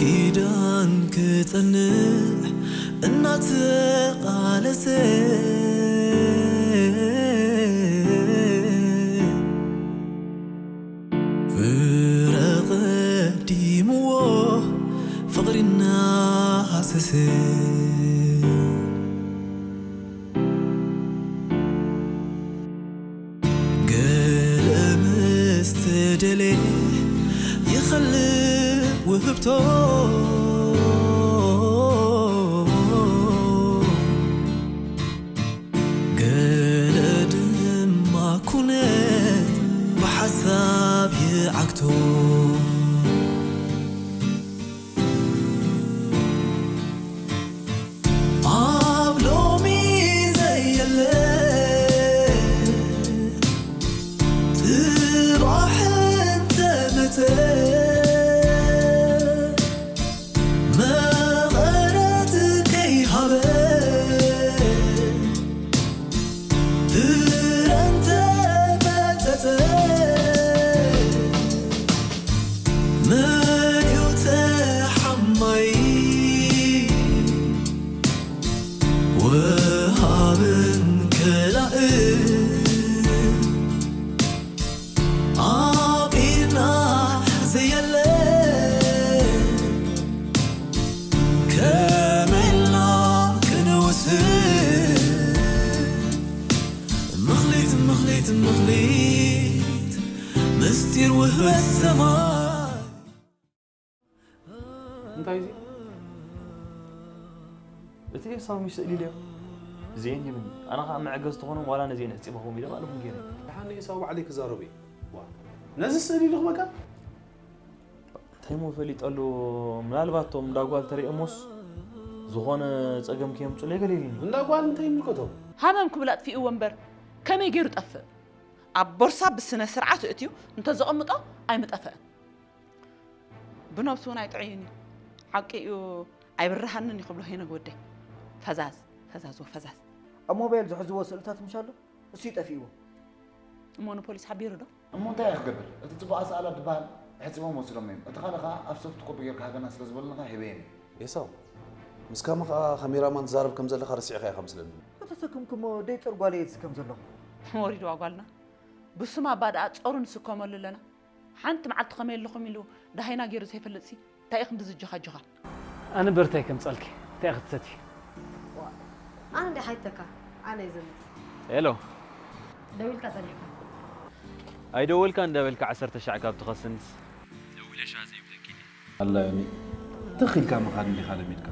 ኪዳን ክጸንዕ እናተቓለሰ ፍረ ቀዲምዎ ፍቕሪ እናሃሰሰ ገለ ምስ ተደልየ ይኸልእ ውህብቶ ገለ ድማ ኩነት ብሓሳብ ይዓግቶ ኣብ ሎሚ ዘየለ ጽባሕ እንተመጸ መቐረት ከይሃበ ፍረ እንተመጸጸ መን እዩ ተሓማይ ወሃብን ከላእን ኣብ ኢድና ዘየለ ከመይ ኢልና ክንውስን ምኽሊት ምኽሊት ምኽሊት ምስጢር ውህበት ሰማይ እንታይ እዚ? እቲ ኤሳው ሚሽ ስእሊ ኢለዮ። እዚኤን ሂብኒ። ኣነ ኸዓ መዐገዚ ትኾኖም ዋላ ነዚኤን ኣሕጺበኹም ኢለ ባዕልኹም ገይረ። ደሓን ንኤሳው ባዕለይ ክዛረብ እየ። ዋ፣ ነዚ ስእሊ ኢሉ ክበካ? እንታይ እሞ ፈሊጠሉ? ምናልባት እቶም እንዳ ጓል ተሪኦሞስ ዝኾነ ጸገም ከየምጹለይ ገለ ኢሉኒ። እንዳ ጓል እንታይ ይምልከቶም? ሃመም ክብል ኣጥፊእዎ እምበር ከመይ ገይሩ ጠፍእ? ኣብ ቦርሳ ብስነ ስርዓት እእትዩ እንተዘቐምጦ ኣይምጠፍአን። ብነብሱ እውን ኣይጥዕይን እዩ። ሓቂ እዩ ኣይብርሃንን እዩ ክብሎ ሄኖግ ወደይ። ፈዛዝ፣ ፈዛዝ ወፈዛዝ። ኣብ ሞባይል ዝሕዝዎ ስእልታት ምሽ ኣሎ? እሱ እዩ ጠፊእዎ። እሞ ንፖሊስ ሓቢሩ ዶ? እሞ እንታይ እየ ክገብር? እቲ ጽቡቕ ኣሰኣላ ድበሃል ሕጺቦም ወሲዶሞ እዮም። እቲ ካልእ ከኣ ኣብ ሶፍት ኮፒ ጌርካ ሃበና ስለ ዝበሉኻ ሂበዮም እየ። ኤሳው፣ ምስ ካሚ ከኣ ካሜራማን ትዛረብ ከም ዘለኻ ረሲዕካዮ ኢኻ መስለኒ። ከተሰክምኩሞ ደይ ጸር ጓለይ እየ ዝስከም ዘለኹ። ወሪድዋ ጓልና። ብስማ እባ ደኣ ጾሩ ንስከመሉ ኣለና። ሓንቲ መዓልቲ ከመይ ኣለኹም ኢሉ ደሃይና ገይሩ ዘይፈልጥሲ እንታይ እዩ ክንዲ ዝጀኻጀኻ? ኣነ በርታይ ከምጻልኪ እንታይ ክትሰቲ? ኣነ እንደ ሓይተካ ኣነ ይዘምት። ሄሎ። ደዊልካ ጸኒሕካ። ኣይደወልካ እንዳበልካ ዓሰርተ ሻዕ ካብ ትኸስንስ። ደዊለ ሻዘይ ብለኪ። ኣላ ዮኒ፣ ትኽ ኢልካ ምኻድ እንዲኻ ለሚድካ።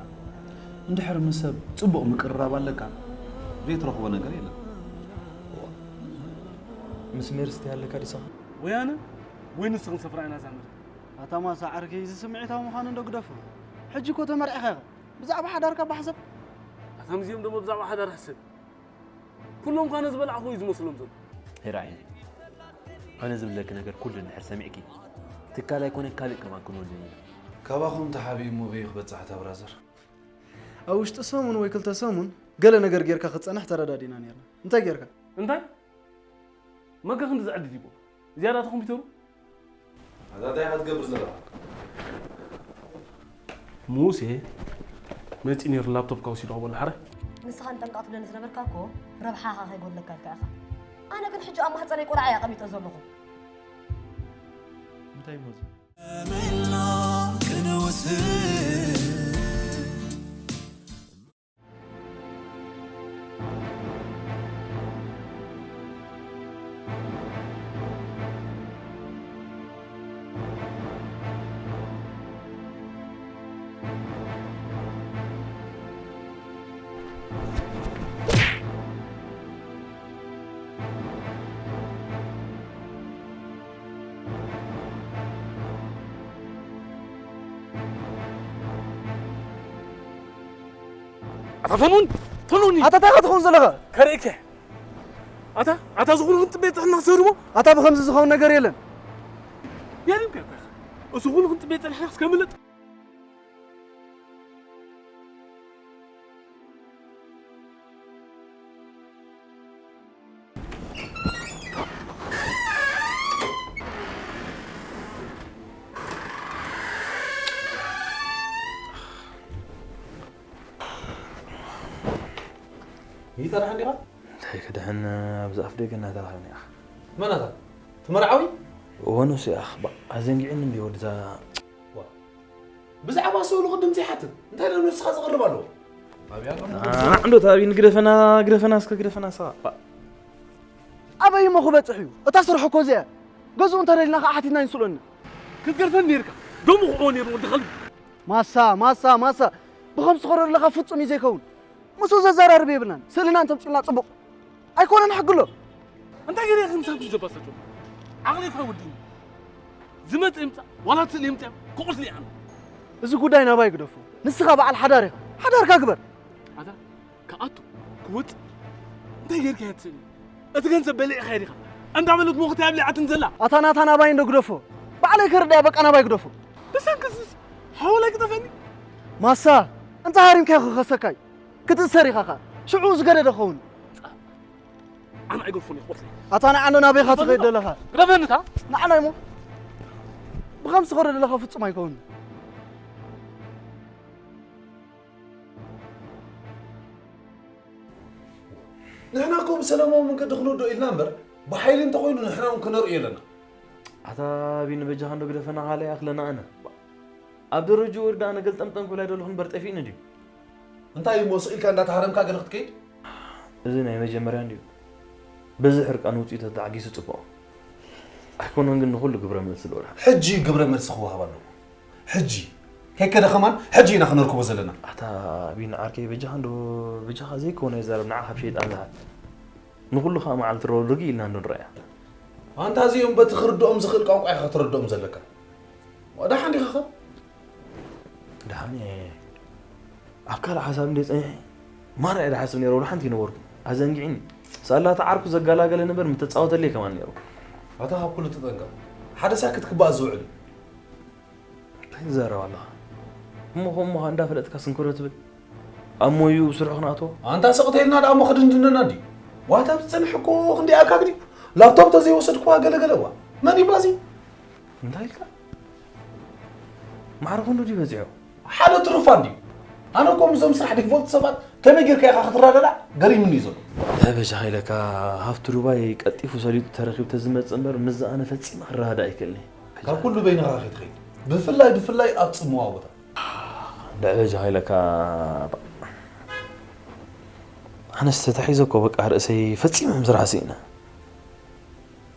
እንድሕር ምስ ሰብ ጽቡቕ ምቅርራብ ኣለካ፣ ዘይትረኽቦ ነገር የለን። ምስ ሜርስቲ ኣለካ ድሳኻ? ወይ ኣነ ወይ ንስኽን ሰፍራ ኢና እዛ መሬት። ኣታ ማሳ ዓርከይ፣ እዚ ስምዒታዊ ምዃኑ እንዶ ግደፎ። ሕጂ እኮ ተመርዒኻ ኢኻ። ብዛዕባ ሓዳርካ እባ ሕሰብ። ኣታ ምስዚኦም ደሞ ብዛዕባ ሓዳር ሕሰብ። ኩሎም ኳነ ዝበላዕኹ እዩ ዝመስሎም ዘሎ። ሄራይ፣ ኣነ ዝብለኪ ነገር ኩሉ እንድሕር ሰሚዕኪ፣ ትካል ኣይኮነ ካልእ ከማን ክንወንን ኢና። ካባኹም ተሓቢኡ እሞ በዩ ክበጽሕ እታ ብራዘር። ኣብ ውሽጢ ሰሙን ወይ ክልተ ሰሙን ገለ ነገር ጌርካ ክትጸንሕ ተረዳዲና ኔርና። እንታይ ጌርካ? እንታይ? መገ ክንዲ ዘዕድድ ይቦ። ዝያዳ እቲ ኮምፒውተሩ? ኣታ እንታይ ኢኻ ትገብር ዘለኻ? ሙሴ መጺኡ ነይሩ ላፕቶፕካ ወሲዱ ክበሎ ሓረ። ንስኻ ንጠንቃቕ ትብለኒ ዝነበርካ እኮ ረብሓኻ ከይጎድለካ ኢልካ ኢኻ። ኣነ ግን ሕጂ ኣብ ማህጸነይ ቆልዓ እየ ኣቐሚጠ ዘለኹ። እንታይ እሞ እዚ? ከመይ ኢልና ክንውስን? ኣታ ፈኑን፣ ፈኑን! ኣታ እንታይ ኢኻ ትኸውን ዘለኻ? ከርእየካ። ኣታ፣ ኣታ ዝኹሉ ክንጽበ ጥዕና ሰሩሞ? ኣታ ብኸምዚ ዝኸውን ነገር የለን። የለን እኮ ኢኻ። እዚ ኩሉ ክንጽበ ጸኒሕና እስከምልጥ። ይተራሕን ዲኻ? እንታይ ክድሕን፣ ኣብዚ ኣፍ ደገ እናተራኸብና ኢና። መናታ? ትመርዓዊ? እወ፣ ንሱ ኢኻ። ባ-፣ ኣዘንጊዕኒ እንዲ ወድዛ። ዋ። ብዛዕባ ሰው ልኹ ድምፂ ይሓትት። እንታይ ደም ነብስኻ ዘቕርብ ኣለዎ? ኣብያ፣ ኣና እንዶ ታቢን ግደፈና፣ ግደፈና፣ እስከ ግደፈና፣ እስኻ። ባ-፣ ኣበይ እሞ ክበጽሕ እዩ? እታ ስርሑ እኮ እዚኣ እያ። ገዝኡ እንተደሊና ከዓ ሓቲትና ይንስእለና። ክትገርፈን ነይርካ። ደሙ ክዕቦ ነይሩ ወዲ ከልቢ። ማሳ፣ ማሳ፣ ማሳ። ብኸምዚ ትኸዶ ዘለኻ ፍጹም እዩ ዘይከውን። ምስኡ ዘዘራርብ የብልናን። ስእልና እንተምጽኡልና ጽቡቕ። ኣይኮነን ሕግሎ። እንታይ ገይረ ኢኺ ምሳንኩም ዘባሰቶ? ዓቕሊ እኳ ወዲኒ። ዝመጽእ ይምጻእ፣ ዋላ እቲ ስእሊ ይምጻእ፣ ክቑስሊ እየ ኣነ። እዚ ጉዳይ ናባይ ግደፎ። ንስኻ በዓል ሓዳር ኢኻ። ሓዳርካ ግበር። ኣታ ክኣቱ፣ ክወጽእ፣ እንታይ ጌርካዮ ትስእኒ? እቲ ገንዘብ በሊዕካዮ ዲኻ? እንዳበለት ሞኽቲ ኣብሊዓትኒ ዘላ። ኣታ ናታ ናባይ እንዶ ግደፎ። ባዕለይ ከርዳያ በቃ ናባይ ግደፎ። ብሰንክስስ ሓወላይ ክጠፈኒ። ማሳ፣ እንተ ሃሪምካዮ ክኸሰካይ። ክትእሰር ኢኻ ኸኣ። ሽዑ ዝገደደ ኸውን። ኣነ ኣይገድፎን እየ ክቆስለይ። ኣታ ንዓ እንዶ ናበይ ኢኻ ትኸይድ ዘለኻ? ግደፈኒ እታ። ንዓና እሞ። ብኸምዚ ትኸዶ ዘለኻ ፍጹም ኣይከውንን። ንሕና እኮ ብሰላማዊ መንገዲ ክንወዶ ኢልና እምበር፣ ብሓይሊ እንተኾይኑ ንሕና እውን ክነርእዮ ኣለና። ኣታ ቢኒ በጃኻ እንዶ ግደፈና፣ ካልእ ይኣኽለና ኣነ። ኣብ ደረጅኡ ወርዳ ኣነ ገልጠምጠም ክብል ኣይደለኹን እምበር ጠፊእኒ ድዩ? እንታይ እሞ ስቕ ኢልካ እንዳተሃረምካ ገለ ክትከይድ? እዚ ናይ መጀመርያ እንድዩ። በዚ ሕርቃን ውፅኢቱ ተዓጊሱ ፅቡቕ። ኣይኮነን ግን ንኹሉ ግብረ መልሲ ልወርሃ። ሕጂ ግብረ መልሲ ክወሃብ ኣለዎ። ሕጂ ከይከደ ከማን ሕጂ ኢና ክነርክቦ ዘለና። ኣታ ቢኒ ዓርከይ በጃኻ እንዶ በጃኻ ዘይኮነ ይዛረብ ንዓ ካብ ሸይጣን ዝሓት። ንኹሉ ከዓ መዓልቲ ረቡዕ ርግእ ኢልና እንዶ ንረኣያ። ኣንታ እዚኦም በቲ ክርድኦም ዝኽእል ቋንቋ ኢኻ ክትረድኦም ዘለካ። ደሓን ዲኻ ኸ? ደሓን እየ። ኣብ ካልእ ሓሳብ እንደ ጸኒሐ ማራ እየ ዝሓስብ ነይረ፣ ወላ ሓንቲ ይነበርኩ። ኣዘንጊዕኒ። ሳላ እቲ ዓርኩ ዘጋላገለ ነበር ምተጻወተለይ ከማን ነይሩ። ኣታ ካብ ኩሉ ተጠንቀቕ። ሓደ ሳክት ክበኣስ ዝውዕል እዩ። እንታይ ትዛረብ ኣለኻ? እሞ ከምኡ እንዳፈለጥካ ስንክሮ ትብል? ኣብ ሞዩ ስርሑ ክንኣትዎ? ኣንታ ስቕ ተይልና ደኣ እሞ ክድንድነና እንዲ። ዋታ ዝጸንሕ እኮ ክንደይ ኣካል ድዩ? ላፕቶፕ ተዘይወሰድክዋ ገለገለ እዋ። መን እዩ ባዚ? እንታይ ኢልካ? ማዕረ ክንዱ ድዩ በጺሑ? ሓደ ትሩፋ እንዲ። ኣነ እኮ ምስዞም ስራሕ ዲፎልት ሰባት ከመይ ጌርካ ኢኻ ክትረዳዳእ ገሪሙኒ እዩ ዘሎ። እንታይ በጃኻ ኢለካ፣ ሃፍቲ ዱባይ ቀልጢፉ ሰሊጡ ተረኺቡ ተዝመጽእ እምበር፣ ምስዚ ኣነ ፈጺመ ክረዳዳእ ኣይክእልን እየ። ካብ ኩሉ በይንኻ ኢኻ ትኸይድ። ብፍላይ፣ ብፍላይ ኣብ ጽምዋ ቦታ። እንድዒ በጃኻ ኢለካ፣ ኣነስ ተታሒዘ እኮ በቃ ርእሰይ ፈጺመ ምስራሕ ስኢነ።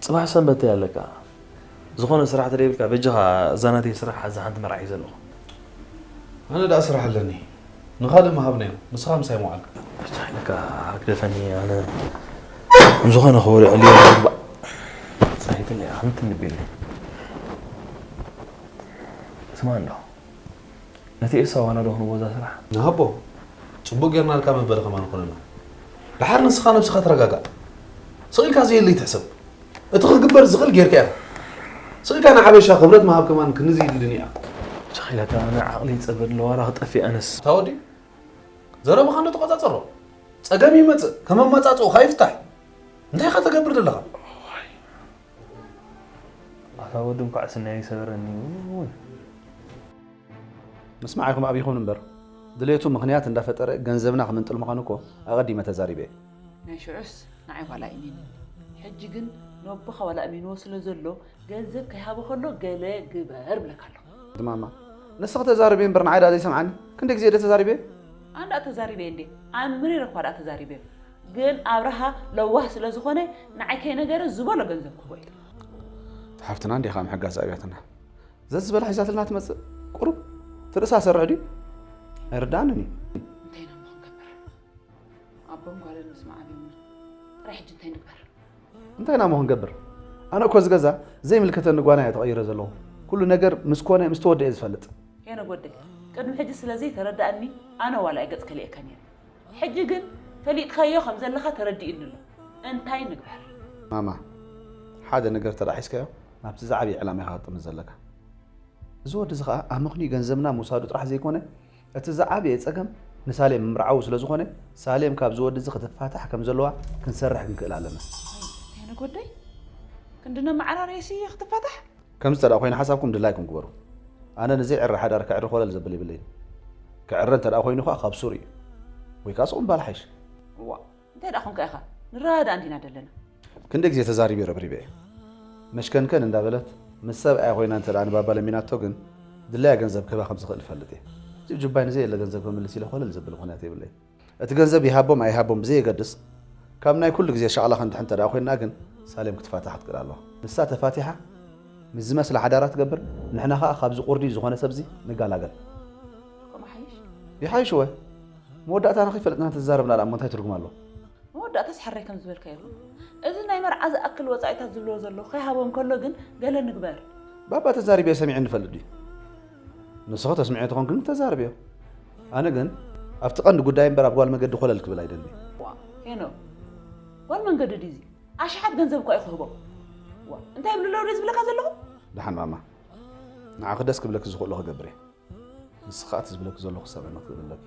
ጽባሕ ሰንበት ኣለካ። ዝኾነ ስራሕ ተደይብልካ በጃኻ እዛ ናተይ ስራሕ ሓዛ ሓንቲ መርዓይ ዘለኹ። ኣነ ደኣ ስራሕ ኣለኒ። ንኻልእ ምሃብናዮ። ንስኻ ምሳይ መዋዕልካ። በጃኻ ኢለካ ግደፈኒ ኣነ ዝኾነ ክወልዐሉ እየ። ጻሂትኒ እያ፣ ከምቲ ንቢልኒ። ስማ እንዶ። ነቲ ኤርትራ ዋና ዶ ክንቦ እዛ ስራሕ? ንሃቦ፣ ጽቡቕ ጌርና ኢልካ መበሊ ከማን ኮነና። ደሓር ንስኻ ነብስኻ ተረጋጋእ። ስቕ ኢልካ ዘየለይ ትሕሰብ። እቲ ክግበር ዝኽእል ጌርካ ኢኻ። ስቕ ኢልካ ንሓበሻ ክብረት ምሃብ ከማን ክንዚ ይድልን እያ። ብቻ ኢለካ ኣነ ዓቕሊ ይጸበኒ ኣለዋ፣ ዋላ ክጠፍእ ኣነስ። እታ ወዲ፣ ዘረባኻ እንዶ ተቆጻጸሮ። ጸገም ይመጽእ፣ ከም ኣመጻጽኡ ኸኣ ይፍታሕ። እንታይ ኢኻ ተገብር ዘለኻ? ኣታ ወዲ እንኳዕ ስናይ ሰበረኒ እውን። ምስማዕ ኢኹም ኣብይኹም እምበር፣ ድሌቱ ምኽንያት እንዳፈጠረ ገንዘብና ክምንጥል ምዃኑ እኮ ኣቐዲመ ተዛሪበ እየ። ናይ ሽዑስ ንዓይ ዋላ እሚንኒ። ሕጂ ግን ነቦኻ ዋላ እሚንዎ ስለ ዘሎ፣ ገንዘብ ከይሃቦ ከሎ ገለ ግበር እብለካ ኣለኹ። ማማ፣ ንስኺ ተዛረቢ እምበር ንዓይ ደኣ ዘይሰምዓኒ። ክንደይ ግዜ እየ ተዛሪበ? ኣነ ደኣ ተዛሪበ እንዴ? ኣምሪረ እኳ ደኣ ተዛሪበ። ግን ኣብርሃ ለዋህ ስለ ዝኾነ፣ ንዓይ ከይነገረ ዝበሎ ገንዘብ ክህቦ እዩ። ሓፍትና እንዲኻ ምሕጋዝ ኣብያትና። ዘዝበላ ሒዛትልና ትመጽእ። ቁሩብ ትርእሳ ሰርሕ ድዩ? ኣይርድኣንን እዩ። እንታይ ኢና እሞ ክንገብር? ኣቦን ጓልን ምስማዕ ኣብዮምና። ጥራይ ሕጂ እንታይ ንግበር? እንታይ ኢና እሞ ክንገብር? ኣነ እኮ እዚ ገዛ ዘይምልከተኒ ጓና እየ ተቐይረ ዘለኹ። ኩሉ ነገር ምስ ኮነ፣ ምስ ተወደአ እየ ዝፈልጥ። ሄኖክ ወደይ፣ ቅድሚ ሕጂ ስለ ዘይተረዳእኒ ኣነ ዋላ እየ ገጽ ከሊኤካ ነይረ። ሕጂ ግን ፈሊጥካዮ ከም ዘለኻ ተረዲኡኒ ኣሎ። እንታይ ንግበር? ማማ፣ ሓደ ነገር ተደኣ ሒዝካዮ፣ ናብቲ ዝዓበየ ዕላማ ኢኻ ክትጥምት ዘለካ። እዚ ወዲ እዚ ኸኣ ኣመኽንዩ ገንዘብና ምውሳዱ ጥራሕ ዘይኮነ፣ እቲ ዝዓበየ ጸገም ንሳሌም ምምርዓዉ ስለ ዝኾነ፣ ሳሌም ካብዚ ወዲ እዚ ክትፋታሕ ከም ዘለዋ ክንሰርሕ ክንክእል ኣለና። ሄኖክ ወደይ፣ ክንዲ ነመዓራረይሲ ክትፋታሕ? ከምዚ እንተ ደኣ ኮይኑ ሓሳብኩም ድላይኩም ግበሩ። ኣነ ንዘይዕረ ሓዳር ከዕሪ ኮለል ዘብል የብለይን። ክዕረ እንተ ደኣ ኮይኑ ኸኣ ካብ ሱር እዩ። ወይ ከኣ ስቕ ምባል ሓይሽ። እዋ፣ እንታይ ደኣ ኾንካ ኢኻ? ንረዳዳእ እንዲና ዘለና። ክንደ ግዜ ተዛሪበ ረብሪበ እየ። መሽከንከን እንዳበለት ምስ ሰብኣያ ኮይና እንተ ደኣ ንባባ ለሚናቶ ግን ድላያ ገንዘብ ክህባ ከም ዝኽእል እፈልጥ እየ። እዚ ጁባይ ንዘየለ ገንዘብ ክምልስ ኢለ ኮለል ዘብል ምኽንያት የብለይ። እቲ ገንዘብ ይሃቦም ኣይሃቦም ብዘየገድስ፣ ካብ ናይ ኩሉ ግዜ ሻቕላ ክንድሕን እንተ ደኣ ኮይና ግን ሳሌም ክትፋታሕ ክትክእል ኣለዋ። ንሳ ተፋቲሓ ምስ ዝመስላ ሓዳራ ትገብር፣ ንሕና ኸኣ ካብዚ ቁርዲ ዝኾነ ሰብዚ ንጋላገል። ከምኡ ሓይሽ? ይሓይሽ ወ? መወዳእታና ከይፈለጥና እንተተዛረብና ደኣ እሞ እንታይ ትርጉም ኣለዎ? መወዳእታስ ሓራይ ከም ዝበልካዮ። እዚ ናይ መርዓ ዝኣክል ወጻኢታት ዝብልዎ ዘለዉ ከይሃቦም ከሎ ግን ገለ ንግበር። ባባ ተዛሪበ ሰሚዑ ንፈልጥ ድዩ? ንስኺ ተስምዕዮ ተኾንኪ ግን ተዛርብዮ። ኣነ ግን ኣብቲ ቀንዲ ጉዳይ እምበር ኣብ ጓል መገዲ ኮለል ክብል ኣይደልን። ዋ፣ ሄኖክ፣ ጓል መንገዲ ድዩ እዚ? ኣሽሓት ገንዘብ እኳ እዩ ክህቦ። ዋ፣ እንታይ ይብሉ ኣለዉ ድዩ ዝብለካ ዘለኹ? ደሓን ማማ፣ ንዓኺ ደስ ክብለኪ ዝኽእሎ ክገብር እየ። ንስኺ ከኣ እቲ ዝብለኪ ዘለኹ ክሰምዕ መኽትብል ኣለኪ።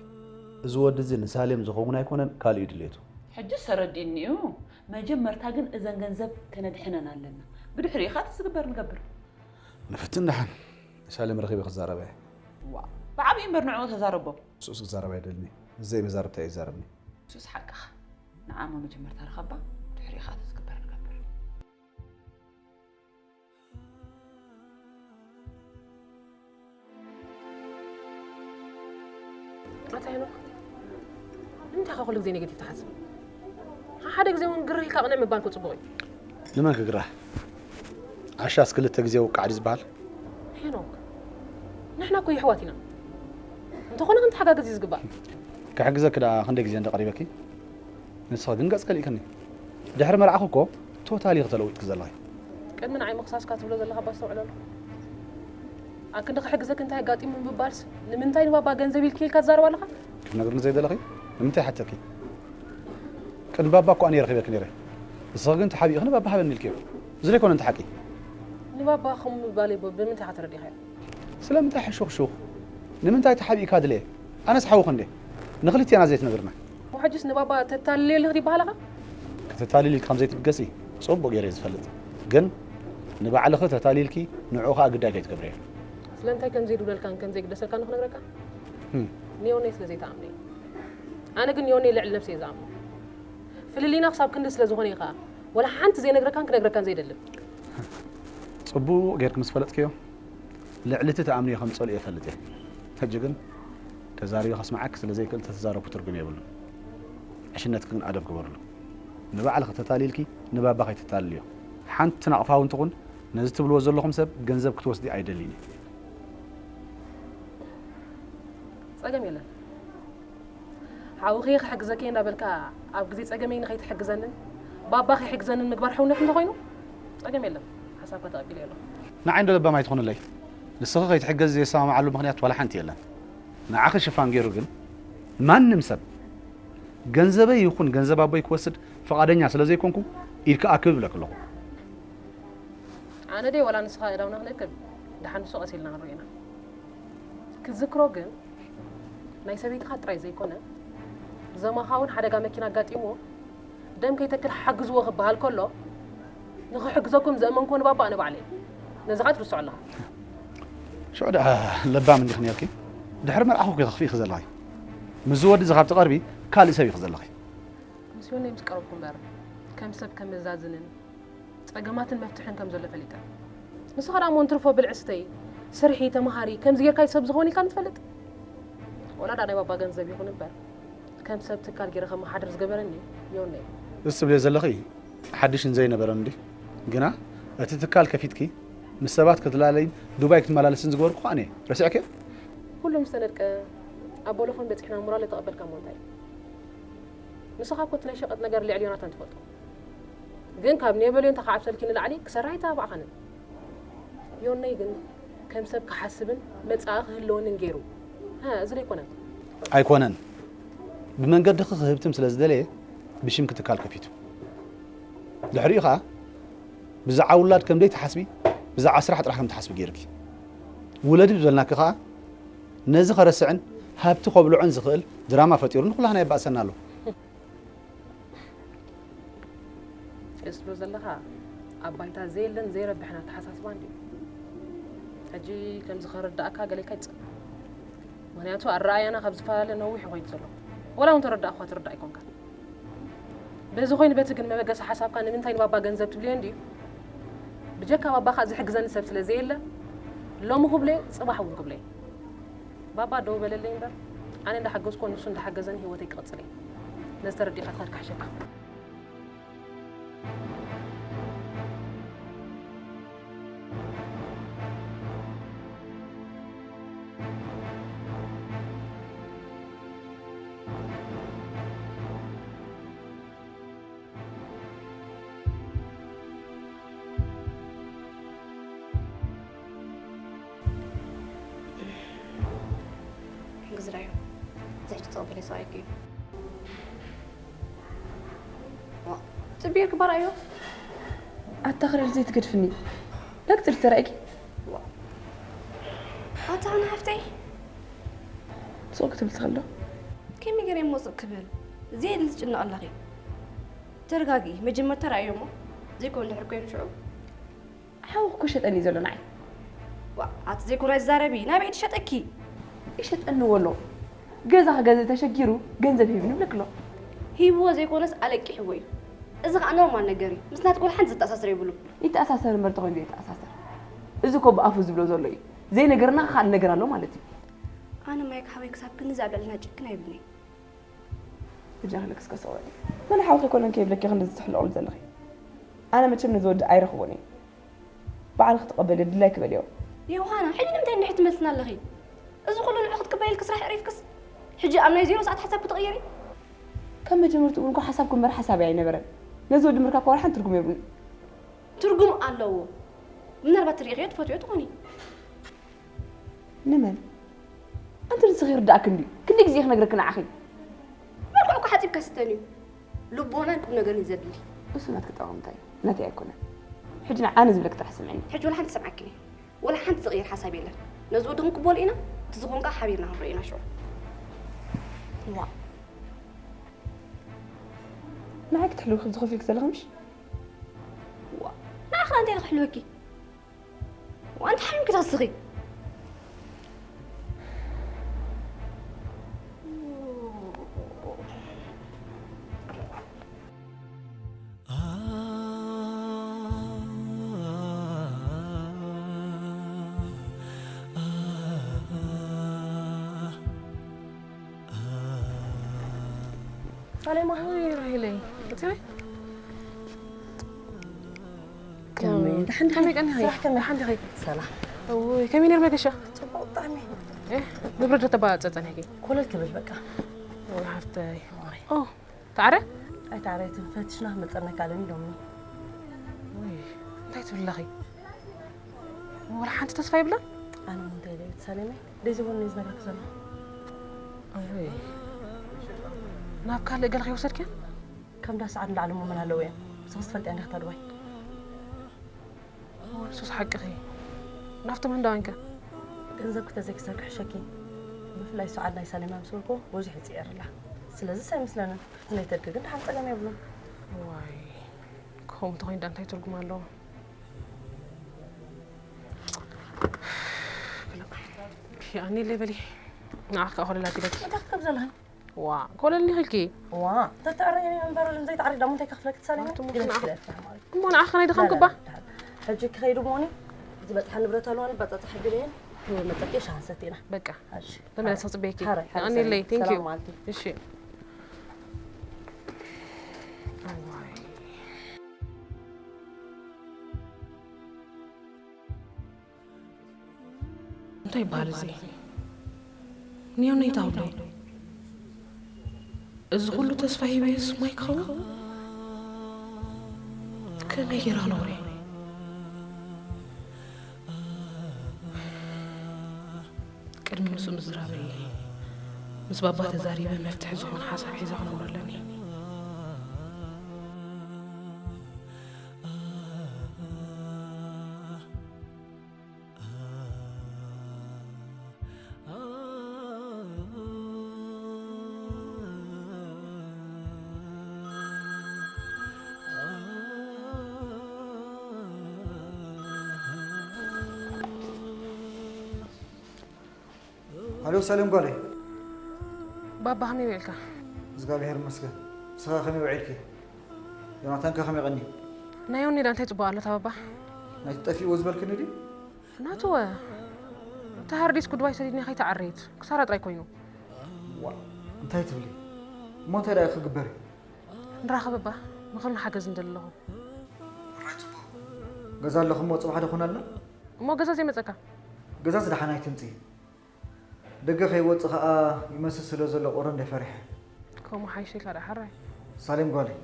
እዚ ወዲ እዚ ንሳሌም ዝኸውን ኣይኮነን፣ ካልእ እዩ ድሌቱ። ሕጅስ ተረዲእኒ እዩ። መጀመርታ ግን እዘን ገንዘብ ከነድሕነን ኣለና። ብድሕሪኡ ከኣ እቲ ዝግበር ንገብር። ንፍትን ደሓን። ንሳሌም ረኺበ ክዛረባ እየ። ዋ፣ ብዓብዩ እምበር ንዕኡ ተዛረቦ። ንሱስ ክዛረብ ኣይደልን እየ። ንዘይመዛርብታ እየ ዝዛረብኒ። ንሱስ ሓቅኻ። ንዓሞ መጀመርታ ርኸባ፣ ድሕሪኡ ከኣ እቲ ዝግበር ንገብር። ኣታ ሄኖክ፣ ንምንታይ ኢኻ ኩሉ ግዜ ኔጌቲቭ ትሓስብ? ሓደ ግዜ እውን ግርህ ኢልካ ቅንዕ ምባል እኮ ጽቡቕ እዩ። ንመን ክግራህ? ዓሻስ ክልተ ግዜ ውቃዕ ድዩ ዝበሃል? ሄኖክ፣ ንሕና እኮ የሕዋት ኢና። እንተኾነ ክንተሓጋገዝ እዩ ዝግባእ። ክሕግዘኪ ደኣ ክንደይ ግዜ እንደ ቀሪበኪ? ንስኺ ግን ገጽ ከሊእክኒ። ድሕሪ መርዓኺ እኮ ቶታሊ ኢኺ ተለዊጥኪ ዘለኺ። ቅድሚ ንዓይ ምኽሳስካ ትብሎ ዘለኻ እባ ኣስተውዕለሉ። ኣክንዲ ክሕግዘኪ እንታይ ኣጋጢሙ ምባልስ፣ ንምንታይ ንባባ ገንዘብ ኢልኪ ኢልካ ትዛረብ ኣለኻ? ክትነግርኒ ዘይደለኺ? ንምንታይ ሓተኪ? ቅድሚ ባባ እኮ ኣነ ረኺበኪ ነይረ። ንስኺ ግን ተሓቢእኺ ንባባ ሃበኒ ኢልኪዮ። እዚ ዘይኮነ እንታይ ሓቂ? ንባባ ከምኡ ምባለይ ብ-፣ ብምንታይ ኢኻ ተረዲእካዮ? ስለምንታይ ሕሹኽሹኽ? ንምንታይ ተሓቢእካ ድለ? ኣነስ ሓውኺ እንዴ? ንኽልቲኣና ዘይትነግርና? ሕጅስ ንባባ ተታልልዮ ኣለኺ ይበሃል ኣኻ? ከተታልሊ ኢልኪ ከም ዘይትብገሲ ጽቡቕ ገይረ እየ ዝፈልጥ። ግን ንባዕልኺ ተታሊልኪ ንዕኡ ኸኣ ግዳይ ከይትገብርዮ። ስለምንታይ ከም ዘይድውለልካን ከም ዘይግደሰልካን ንኽነግረካ? ህም። ንዮነይ ስለ ዘይትኣምኖ እዩ። ኣነ ግን ንዮነይ ልዕሊ ነብሰይ እየ ዝኣምኖ። ፍልልይና ክሳብ ክንዲ ስለ ዝኾነ እዩ ኸኣ፣ ወላ ሓንቲ ዘይነግረካን ክነግረካን ዘይደልን። ጽቡቕ ጌርኪ ምስ ፈለጥክዮ፣ ልዕሊ እቲ ትኣምንዮ ከም ዝጸልኦ እፈልጥ እየ። ሕጂ ግን ተዛሪበ ከስምዓኪ ስለ ዘይክእል፣ ተተዛረብኩ ትርጉም የብሉን። ዕሽነትኪ ግን ኣደብ ግበርሉ። ንባዕልኺ ተታሊልኪ ንባባ ከይተታልልዮ። ሓንቲ ናቕፋ እውን ትኹን ነዚ ትብልዎ ዘለኹም ሰብ ገንዘብ ክትወስዲ ኣይደልይን እየ። ጸገም የለን። ሓውኺ ክሕግዘኪ እንዳበልካ ኣብ ግዜ ጸገመይ ንኸይትሕግዘንን ባባ ከይሕግዘንን ምግባር ሕውነት እንተኾይኑ ጸገም የለን። ሓሳብካ ተቐቢለ ኣለኹ። ንዓይ እንዶ ለባም ኣይትኹንለይ። ንስኺ ከይትሕገዚ ዘየሰማምዓሉ ምኽንያት ዋላ ሓንቲ የለን። ንዓኺ ሽፋን ገይሩ ግን ማንም ሰብ ገንዘበይ ይኹን ገንዘብ ኣቦይ ክወስድ ፍቓደኛ ስለ ዘይኮንኩ ኢድካ ኣክብ እብለኪ ኣለኹ። ኣነ ደይ ዋላ ንስኻ እዳውና ክንእክብ፣ ደሓን ንሱ ቀስ ኢልና ክንሪኦ ኢና። ክዝክሮ ግን ናይ ሰበይትኻ ጥራይ ዘይኮነ፣ ዘማኻ እውን ሓደጋ መኪና ኣጋጢምዎ ደም ከይተክል ሓግዝዎ ክበሃል ከሎ፣ ንኽሕግዘኩም ዘእመንክዎ ንባባ ኣነ ባዕለይ። ነዚ ኸኣ ትርስዖ ኣለኻ። ሽዑ ደኣ ለባም እንዲኺ ነርኪ? ድሕሪ መርዓኹ እኮ ኢኺ ክፍኢኺ ዘለኺ። ምስዚ ወዲ እዚ ካብ ትቐርቢ ካልእ ሰብ ኢኺ ዘለኺ። ምስ ዮነይ ምስ ቀረብኩ እምበር፣ ከም ሰብ ከመዛዝንን ጸገማትን መፍትሕን ከም ዘሎ ፈሊጠ። ንስኻ ደኣ እሞ እንትርፎ ብልዒ ስተይ፣ ስርሒ፣ ተመሃሪ፣ ከምዚ ጌርካ እዩ ሰብ ዝኸውን ኢልካ ንትፈልጥ? ወላ ደኣ ናይ ባባ ገንዘብ ይኹን እምበር፣ ከም ሰብ ትካል ገይረ ከመሓድር ዝገበረኒ ዮነይ። እዚ ትብልዮ ዘለኺ ሓድሽን ዘይነበረን እንዲ። ግና እቲ ትካል ከፊትኪ ምስ ሰባት ክትላለይን ዱባይ ክትመላለስን ዝገበርኩ ከኣ እኔ። ረሲዕክዮ? ኩሉ ምስ ተነድቀ፣ ኣብ ቦሎፎን በጺሕና ሞራል ዝተቐበልካ እሞ እንታይ? ንስኻ እኮ እቲ ናይ ሸቐጥ ነገር ልዕሊ ዮናታን ትፈልጦ። ግን ካብ ኔበልዮን ተኻዕብሰልኪ ንላዕሊ ክሰርሕ ኣይተባባዕኻንን። ዮነይ ግን ከም ሰብ ክሓስብን መጻኢ ክህልወንን ገይሩ። ሃ፣ እዚ ዶ ኣይኮነን? ኣይኮነን። ብመንገድኺ ክህብትም ስለ ዝደለየ ብሽምኪ ትካል ከፊቱ። ድሕሪኡ ኸኣ ብዛዕባ ውላድ ከም ዘይትሓስቢ፣ ብዛዕባ ስራሕ ጥራሕ ከም ትሓስቢ ገይርኪ። ውለዲ ብዝበልናኪ ኸኣ ነዚ ከረስዕን ሃብቲ ከብልዖን ዝኽእል ድራማ ፈጢሩ ንኹላህና የባእሰና ኣሎ። እዚ ትብሎ ዘለኻ ኣብ ባይታ ዘየለን ዘይረብሕን ኣተሓሳስባ እንድዩ። ሕጂ ከምዚ ከረድኣካ ገለ ኢልካ ኣይትጸበ። ምኽንያቱ ኣረኣእያና ካብ ዝፈላለ ነዊሕ እዩ ኮይኑ ዘሎ። ወላ እውን ተረዳእኳ ትርዳእ ኣይኮንካን። ነዚ ኮይኑ በቲ ግን መበገሲ ሓሳብካ ንምንታይ ንባባ ገንዘብ ትብልዮ እንድዩ? ብጀካ ባባኻ ዝሕግዘኒ ሰብ ስለ ዘየለ፣ ሎሚ ክብሎ እየ፣ ጽባሕ እውን ክብሎ እየ። ባባ ደው በለለይ እምበር፣ ኣነ እንዳሓገዝኮ ንሱ እንዳሓገዘኒ ህይወተይ ክቕጽል እየ። ነዚ ተረዲእካ ትኸድ ክሕሸካ። ግዝራዮ ዘሕጂ ተቐበለ ሰብኣይኪ እዩ። ጽቢር ክባር ኣዮ። ኣታ ክረድ ዘይትገድፍኒ። ለቅጽል ተራእኪ። ኣታ ኣነ ሓፍተይ። ሱቕ ክትብል ትኽእሎ። ከመይ ገይረ እሞ ሱቕ ክብል? ዘየድሊ ትጭነቕ ኣለኺ። ተረጋጊ። መጀመርታ ረኣዮ እሞ ዘይኮነ ድሕር ኮይኑ ሽዑ። ሓው እኮ ሸጠኒ ዘሎ ንዓይ። ዋ፣ ኣቲ ዘይኮነ ዝዛረቢ፣ ናበይ ትሸጠኪ? ይሸጠኒ ወሎ። ገዛ ክገዝእ ተሸጊሩ ገንዘብ ሂብኒ ይብለክ ኣሎ። ሂብዎ ዘይኮነስ ኣለቂሕዎ እዩ። እዚ ኸኣ ኖርማል ነገር እዩ። ምስ ናትኪ ወላ ሓንቲ ዘተኣሳስር የብሉን። ይተኣሳሰር እምበር ተኾይኑ ዘይተኣሳሰር። እዚ እኮ ብኣፉ ዝብሎ ዘሎ እዩ። ዘይነገርና ካልእ ነገር ኣሎ ማለት እዩ። ኣነ ማይክ ሓወይ ክሳብ ክንድዚ ኣብ ልዕልና ጭክን ኣይብልን'የ። ብጃህለ ክስከሰ ወዲ። መን ሓውኪ ኮነ ከይብለኪ ክንድዚ ትሕልቕሉ ዘለኺ? ኣነ መቸም ነዚ ወዲ ኣይረኽቦን እየ። ባዕልኺ ተቐበልዮ፣ ድላይኪ በልዮ። ዮሃና፣ ሕጂ ንምንታይ እንድሕር ትመልስና ኣለኺ? እዚ ኩሉ ንዑ ክትቅበሊ ኢልኪ ስራሕ ዕሪፍክስ፣ ሕጂ ኣብ ናይ ዜሮ ሰዓት ሓሳብ ክትቕይሪ? ካብ መጀመርትኡ እውን እኮ ሓሳብኪ እምበር ሓሳበይ ኣይነበረን። ነዚ ወዲ ምርካብ እኮ ዋላ ሓንቲ ትርጉም የብሉን። ትርጉም ኣለዎ። ምናልባት ትሪኢኽዮ ትፈትዮ ትኾኒ። ንመን? ኣንቲ ንስኺ ይርዳእኪ እንድዩ። ክንደይ ግዜ ክነግረኪ ንዓኺ? መልክዑ እኮ ሓጺብካ ስተን እዩ። ልቦናን ቁም ነገርን እዩ ዘድሊ። እሱ ናትኪ ጠቐምታ እዩ፣ ናተይ ኣይኮነን። ሕጂ ንዓነ ዝብለኪ ጥራሕ ስምዕኒ። ሕጂ ወላ ሓንቲ ሰምዓኪ እየ። ወላ ሓንቲ ዝቕየር ሓሳብ የለን። ነዚ ወዲ ክንቅበሎ ኢና፣ እቲ ዝኾን ከኣ ሓቢርና ክንሪኦ ኢና ሽዑ። ዋ። ንዓይ ክትሕልዊ ከምዚ ኮፍ ኢልኪ ዘለኺ ምሽ? ዋ። ንዓኺ እንታይ ኢለ ክሕልወኪ? ዋንታ ሓሚምኪ ትኽስኺ። ሳሌማ። ውይ ራሂለይ፣ መጺኺ? ከመይ? ከመይ፣ ደሓን ዲኺ? ከመይ ቀኒኺ? ስራሕ ከመይ? ደሓን ዲኺ? ሰላም። ውይ፣ ከመይ ነይሩ መገሻ? ጽቡቕ ብጣዕሚ። እ፣ ንብረት ዶ ተባጻጸ ነይኪ? ኮለል ክብል በቃ። ወይ ሓፍተይ። ወይ። ኦ፣ ተዓረ? ኣይተዓረየትን፣ ፈቲሽና ክመጸና ካልእን ኢሎምኒ። ውይ፣ እንታይ ትብሊ ኣለኺ? ወላ ሓንቲ ተስፋ የብላን? ኣነ እውን እንታይ ኢለ እየ ተሳሌመይ? ደይ ዝበሉኒ እዩ ዝነግረኪ ዘሎ። እወይ። ናብ ካልእ ገለ ከይወሰድክያ? ከም ዳስ ዓዲ ንላዕሊ እሞ መን ኣለዎ እዮም? ንስኺስ ትፈልጥያ እንዲኺ እታ ዱባይ። ንሱስ ሓቅኺ። ናብቶም ህንዳውያን ከ? ገንዘብኪ ተዘይክሰር ክሕሸኪ። ብፍላይ እሱ ዓዲ ናይ ሳሌማ ምስ በልኩ ብዙሕ ይጽየር ኣላ። ስለዚስ ኣይመስለንን። ክትነይተልኪ ግን ደሓን ጸገም የብሉን። ዋይ፣ ከምኡ እንተኾይኑ ደኣ እንታይ ትርጉም ኣለዎ? ኣኒ ለይ በሊ፣ ንዓኺ ከኣ ኮለል ኣቢለኪ። እንታይ ክትከብ ዘለኺ? ዋ፣ ኮለል ኢኺ ኢልኪ። ዋ፣ ተተዕረይ እምበር ዘይተዕረይ ደሞ እንታይ ከኽፍለኪ ትሳለሚ? ማለት እሞ ግለጽ ንዓ-፣ ግለጽ ማለት። እሞ ንዓኺ ከናይ ድኸም ላ፣ ክባ? ላ፣ ላ። ሕጂ ክኸይዱ እሞኒ፣ ዝበጽሓ ንብረት ኣለዋኒ፣ ባጻጻ ሕግለየን፣ መጸኪ ሻሃ ሰቲና። በቃ። እሺ። ተመለስ፣ ክጽበየኪ። ሓራይ፣ ሓራይ፣ ኣኒ ለይ፣ ሰላም። Thank you። ሰላም ማለት። እሺ። እዋይ። እንታይ ይበሃል እዚ? ኒዮነይ ታውለይ። እዚ ኩሉ ተስፋ ሂበ ስማይ ክኸውን? ከመይ ገይረ ክነግሮ? ቅድሚ ምስኡ ምዝራበይ፣ ምስ ባባ ተዛሪበ መፍትሒ ዝኾን ሓሳብ ሒዘ ክነግሮ ኣለኒ። ኣሎ፣ ሰላም ጓለይ። ባባ፣ ከመይ ውዒልካ? እግዚኣብሔር ይመስገን። ንስኻ ከመይ ውዒልኪ? ዮናታን ከ ከመይ ቀኒ? ናይ ዮኒ ዳ እንታይ ጽቡቕ ኣሎ ታባባ? ናይቲ ጠፊእዎ ዝበልክኒ ድዩ? ናትወ፣ እቲ ሃርዲስ ጉድባይ ሰዲድኒ ከይተዓረየት ክሳራ ጥራይ ኮይኑ። ዋ፣ እንታይ ትብሊ? እሞ እንታይ ደኣ ክግበር እዩ? ንራኸበባ፣ ምኽርን ሓገዝ እንደለኹ። ገዛ ኣለኹሞ ጽባሕ ደኾናልና? እሞ ገዛ ዘይመጸካ? ገዛ ዝደሓን ኣይትምጽእ። ደገ ከይወጽእ ከኣ ይመስል ስለ ዘሎ ቁሪ እንደ ፈሪሐ። ከምኡ ሓይሸካ ደኣ ሓራይ። ሳሌም ጓለይ፣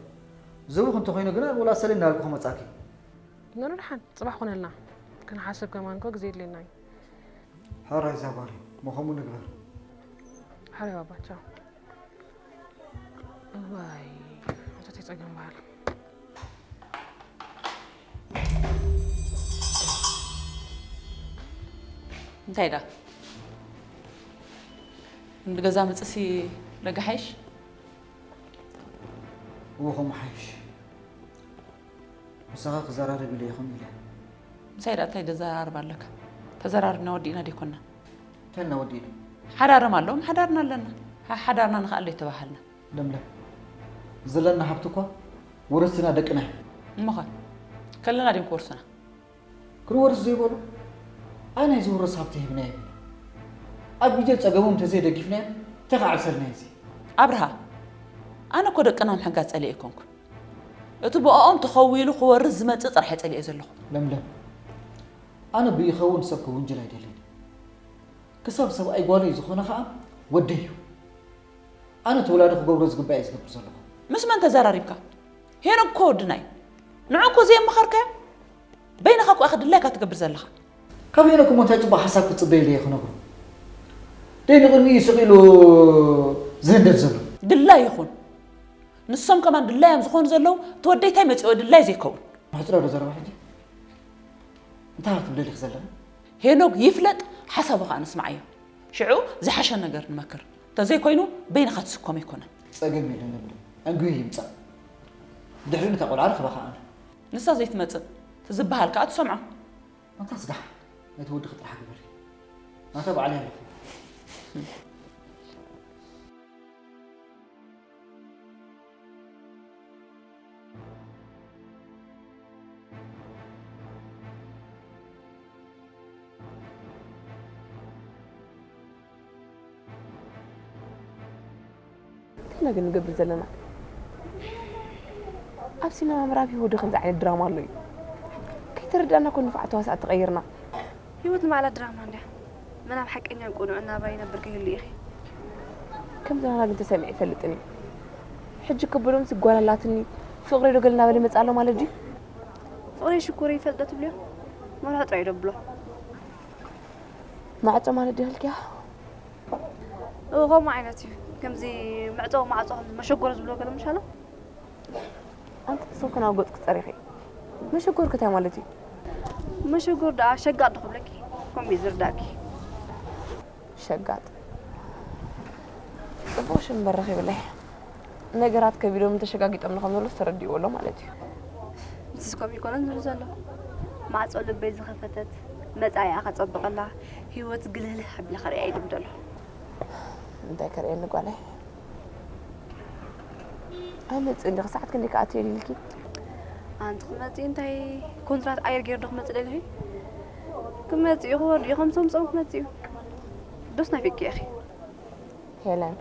ዝቡኽ እንተኾይኑ ግና ወላ ሰሌም እናበልኩ ክመጻኪ። ንርድሓን፣ ጽባሕ ኮነልና። ክንሓስብ ከማን እኮ ግዜ የድልየና እዩ። ሕራይ እዛ ጓለይ፣ እሞ ከምኡ ንግበር። ሓራይ ባባ፣ ቻው። እዋይ፣ እቶት የጸገም በሃል። እንታይ ዳ ንገዛ ምጽሲ ለጋ ሓይሽ? እዎ ከምኡ ሓይሽ። ምሳኻ ክዘራረብ ኢለ ይኹን ኢለ። ምሳይ ዳ እንታይ ደዘራርብ ኣለካ? ተዘራርብና ወዲእና ደይኮና? እንታይ ኢልና ወዲእና? ሓዳርም ኣለዎም ሓዳርና ኣለና። ሓ- ሓዳርና ንኽኣለ ይተባሃልና። ለምለም፣ ዘለና ሃብቲ እኳ ወረስትና ደቅና እዮም። እሞኸ ከለና ድም ክወርስና? ክንወርስ ዘይበሉ ኣይ ናይ ዝውረስ ሃብቲ ሂብና ይብል። ኣብ ግዜ ጸገሞም እንተዘይደጊፍናዮም እንታይ ክዓብሰልና እዚ? ኣብርሃ፣ ኣነ እኮ ደቅና ምሕጋዝ ጸሊኤ ኣይኮንኩን። እቲ ብኦም ተኸዊሉ ክወርስ ዝመጽእ ጥራሕ ጸሊኤ ዘለኹ። ለምለም፣ ኣነ ብይኸውን ሰብ ክውንጅል ኣይደልን። ክሳብ ሰብኣይ ጓለይ ዝኾነ ኸኣ ወደይ እዩ። ኣነ እቲ ውላዱ ክገብሮ ዝግባእ እየ ዝገብር ዘለኹ። ምስ መን ተዘራሪብካ? ሄኖክ እኮ ወድና እዩ። ንዑ እኮ ዘየመኸርካዮ? በይንኻ እኮ ኢኻ ድላይካ ትገብር ዘለኻ። ካብ ሄኖክ እሞ እንታይ ጽቡቕ ሓሳብ ክትጽበይሉ እየ ክነግሮ? ደይ ንቕድሚኡ ስቕ ኢሉ ዝህንደድ ዘሎ። ድላይ ይኹን። ንሶም ከማን ድላዮም ዝኾኑ ዘለዉ፣ እቲ ወደይ እንታይ መጺኦ ድላይ ዘይከውን። ምሕጽሮ ዶ ዘረባ ሕጂ? እንታይ ክትብለሊ ዘለኺ? ሄኖክ ይፍለጥ፣ ሓሳቡ ኸኣ ንስምዓዮ። ሽዑ ዝሓሸ ነገር ንመክር። እንተዘይኮይኑ በይንኻ ትስከሞ ኣይኮነን። ጸገም የለን ለምለም። ኣንግሁ ይምጻእ። ድሕሪኡ ነታ ቆልዓ ረኽባ ኸኣ ኣነ። ንሳ ዘይትመጽእ ትዝበሃል ከኣ ትሰምዖ። ኣንታ ስጋሕ ነቲ ወድኺ ጥራሕ ግበሪ። ኣንታ ባዕለይ ኣለኹ። እንታይ ኢና ግን ንገብር ዘለና? ኣብ ሲነማ ምርኣብ ህይወት ዶ ከምዚ ዓይነት ድራማ ኣሎ እዩ? ከይተረዳእና እኮ ንፉዓት ተዋሳእቲ ተቐይርና። ህይወት ንባዕላ ድራማ እንድያ። መን ኣብ ሓቀኛን ቅኑዕን ናብራ ይነብር ከይህሉ ኢኺ። ከምዚ ናህና ግን ተሰሚዑ ኣይፈልጥን እዩ። ሕጂ ክብሎምሲ ጓል ኣላትኒ ፍቕረይ ዶ ገለ እናበለ ይመጽእ ኣሎ ማለት ድዩ? ፍቕረይ ሽኮረይ ይፈልጥ ዶ ትብልዮ? መርሖ ጥራይ እዩ ደብሎ። ማዕጾ ማለት ድዩ ኢልክያ? እወ፣ ከምኡ ዓይነት እዩ። ከምዚ መዕጸዊ ማዕጾ ከም መሸጎሪ ዝብሎ ገለ ምሻሎ? ኣንቲ ክስብክን ኣብ ገጽኪ ጸሪኺ። መሸጎር ከ እንታይ ማለት እዩ? መሸጎር ደኣ ሸጋጥ ዶ ክብለኪ? ከምኡ እዩ ዝርዳእኪ። ሸጋጥ። ጽቡቕ ሽም በረኺብለይ። ነገራት ከቢዶምን ተሸጋጊጦምን ከም ዘለዉ ተረዲእዎ ኣሎ ማለት እዩ። ንስስ ከምኡ ኣይኮነን ዝብል ዘሎ። ማዕጾ ልበይ ዝኸፈተት፣ መጻኢኣ ከጸብቐላ፣ ህይወት ግልህልህ ኣቢለ ከርእያ እዩ ዝብል ዘሎ። እንታይ ከርእየኒ ጓለይ? ኣይመጽእን ዲኺ? ሰዓት ክንደይ ክኣቱ እየ ኢልኪ? ኣንቲ ክመጺ እንታይ ኮንትራት ኣየር ገይሩ ዶ ክመጽእ ደሊኺ? ክመጽእ እዩ፣ ክወርድ እዩ፣ ከም ሰምጾም ክመጽእ እዩ። ዶስ ናፊቅኪ ኢኺ? ሄለን፣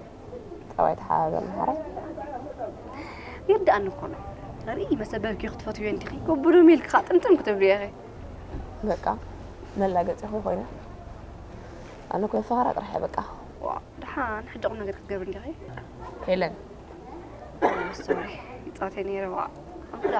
ጸባይ ተሓባበርና ሓራይ። ይርድኣኒ እኮ ነው። ርኢ መሰበብኪ ክትፈትውዮ እንዲኺ። ክብዱ ሚልኪ ኸዓ ጥምጥም ክትብልዮ ኢኺ። በቃ መላገጺ እኮ ኮይነ። ኣነ እኮ ፈኸራ ጥራሕ እየ በቃ። ዋ፣ ደሓን ሕጂ ቁም ነገር ክትገብሪ እንዲኺ። ሄለን። ሶሪ፣ ይጻወት እየ ነይረ፣ ዋ። ኣንኩዳ።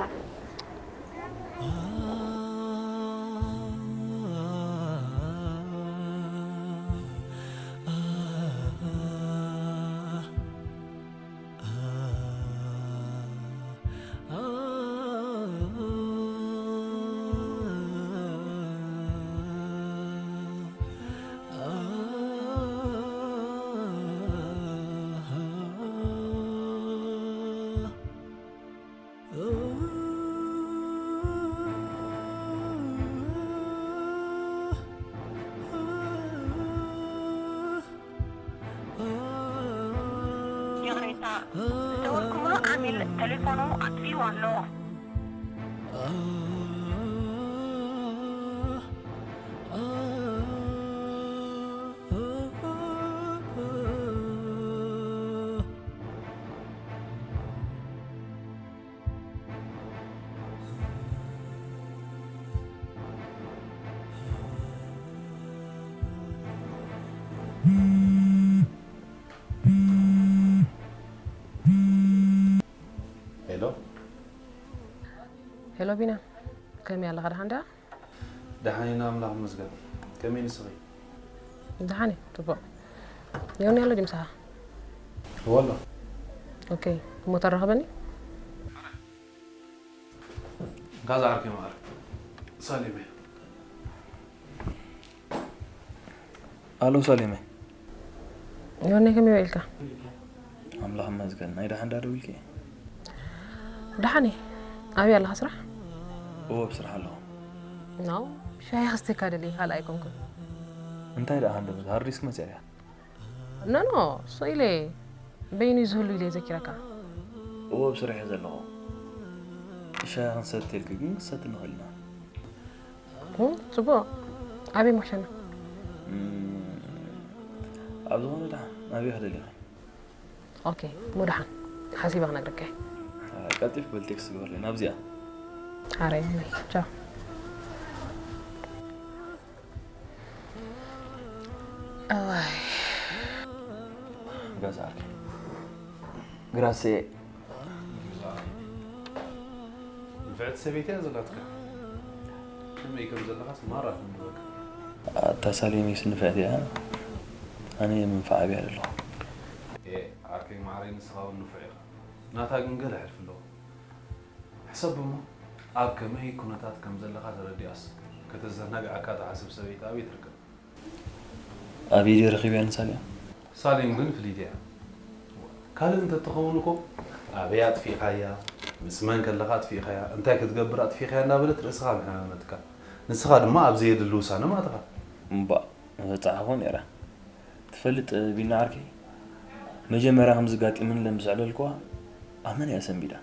ቴሌፎኑ ኣጥፊኡ ኣሎ። ሄሎ። ሄሎ ቢና፣ ከመይ ኣለኻ? ደሓን ዲኻ? ደሓን ኢና ኣምላኽ ይመስገን። ከመይ ንስኺ? ደሓን እየ፣ ጽቡቕ። ዮኒ ኣሎ ድዩ ምሳኻ? እወ ኣሎ። ኦኬ፣ እሞ ተራኽበኒ? እንካ ዝዓርከይ መዓር። ሳሌመ። ኣሎ ሳሌመ። ዮኒ ከመይ ውዒልካ? ኣምላኽ ይመስገን። ናይ ደሓን ዳ ደዊልኪ? ደሓን እየ። ኣበይ ኣለኻ ስራሕ? እወ ኣብ ስራሕ ኣለኹ። ናው ሻሂ ከስተካ ደልየ ካልእ ኣይኮንኩን። እንታይ ደኣ ክንድምዝ ሃርድ ዲስክ መፂኣ ድያ? ኖ ኖ እሱ ኢለ በይኑ እዩ ዝህሉ ኢለ ዘኪረካ። እወ ኣብ ስራሕ እየ ዘለኹ። ሻሂ ክንሰቲ ኢልኪ ግን ክሰቲ ንኽእል ኢና። እም፣ ጽቡቕ። ኣበይ ሞሸና? እም፣ ኣብ ዝኾነ ደሓን ኣበይ ክደሊኺ? ኦኬ፣ እሞ ደሓን ሓሲበ ክነግረካ እየ። ቀልጢፍ በል ቴክስት ግበርለይ ናብዚኣ። ሓራይ እመይ፣ ቻው። እዋይ። ገዛእኪ ግራሴ። ንፍዕቲ ሰበይቲ እያ ዘላትካ። ከመይ ከም ዘለኻስ ማራ ክንብበካ። ኣታ ሳሌመይስ ንፍዕቲ እያ። ኣነ ምንፋዕ ኣብያ ዘለኹ። ኤ ዓርከይ ማዕረይ ንስኻ እውን ንፉዕ ኢኻ። ናታ ግን ገለ ሕልፊ ኣለዎ። ሕሰብ እሞ ኣብ ከመይ ኩነታት ከም ዘለኻ ተረዲኣስ ከተዘናግዓካ ትሓስብ ሰበይቲ ኣበይ ትርከብ? ኣበይ ድየ ረኺበያ ንሳልያ? ሳሌም ግን ፍልይቲ እያ። ካልእ እንተትኸውን እኮ ኣበይ ኣጥፊእኻያ፣ ምስ መን ከለኻ ኣጥፊእኻያ፣ እንታይ ክትገብር ኣጥፊእኻያ እናበለት ርእስኻ ምሕመመትካ። ንስኻ ድማ ኣብ ዘየድሊ ውሳነ ኣእተኻ። እምባእ ምበጻሕኹ ነይረ። ትፈልጥ ቢና ዓርከይ፣ መጀመርያ ከምዚ ጋጢምኒ ኢለ ምስ ኣዕለልክዋ ኣብ መን እያ ሰንቢዳ?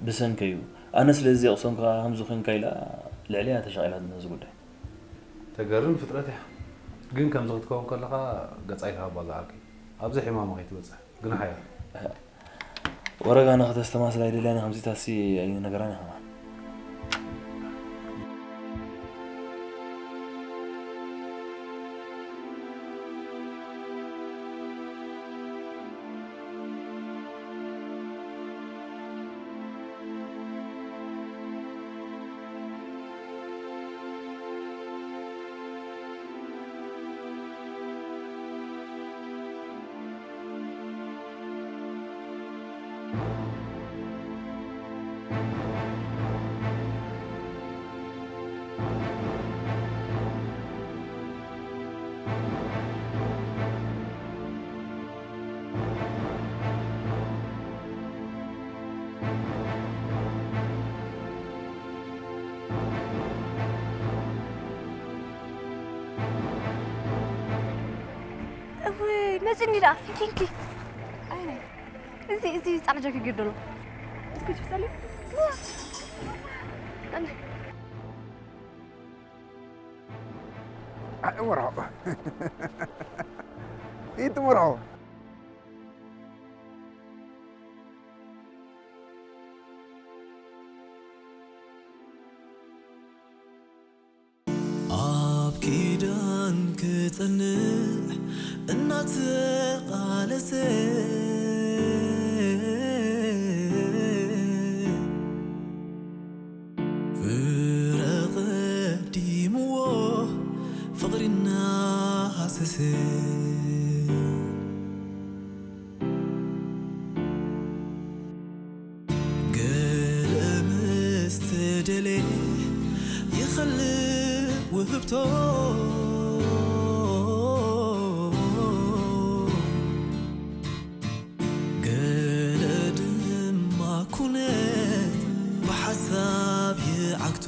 ብሰንከይ እዩ። ኣነ ስለ እዚ የቕሰንኩኻ ከምዚ ኮንካ ኢላ ልዕለይ እያ ተሻቒላትኒ ነዚ ጉዳይ። ተገርም ፍጥረት እያ። ግን ከምዚ ክትከውን ከለኻ ገጻ ኣይትሃባ ዝዓርከይ። ኣብዚ ሕማማ ከይትበጽሕ። ግን ሓያ። ወረጋ ንኽተስተማስል ኣይደልያን እያ ከምዚታሲ ኣይነገራን እያ ከማን። እውይ መፂኒ ደኣ እንኪ እንኪ። ኣይ፣ እዚ እዚ ፃዕዳ ጃኬት ገይሩ ዘሎ። እስኪ ትፍፀሊ። ኣይትመርሖ። ይትመርሖ። ኣብ ኪዳን ክጸንዕ እናተቓለሰ ፍረ ቀዲምዎ ፍቕሪ እናሃሰሰ ገለ ምስ ተደልየ ይኸልእ ውህብቶ ገለ ድማ ኩነት ብሓሳብ ይዓግቶ።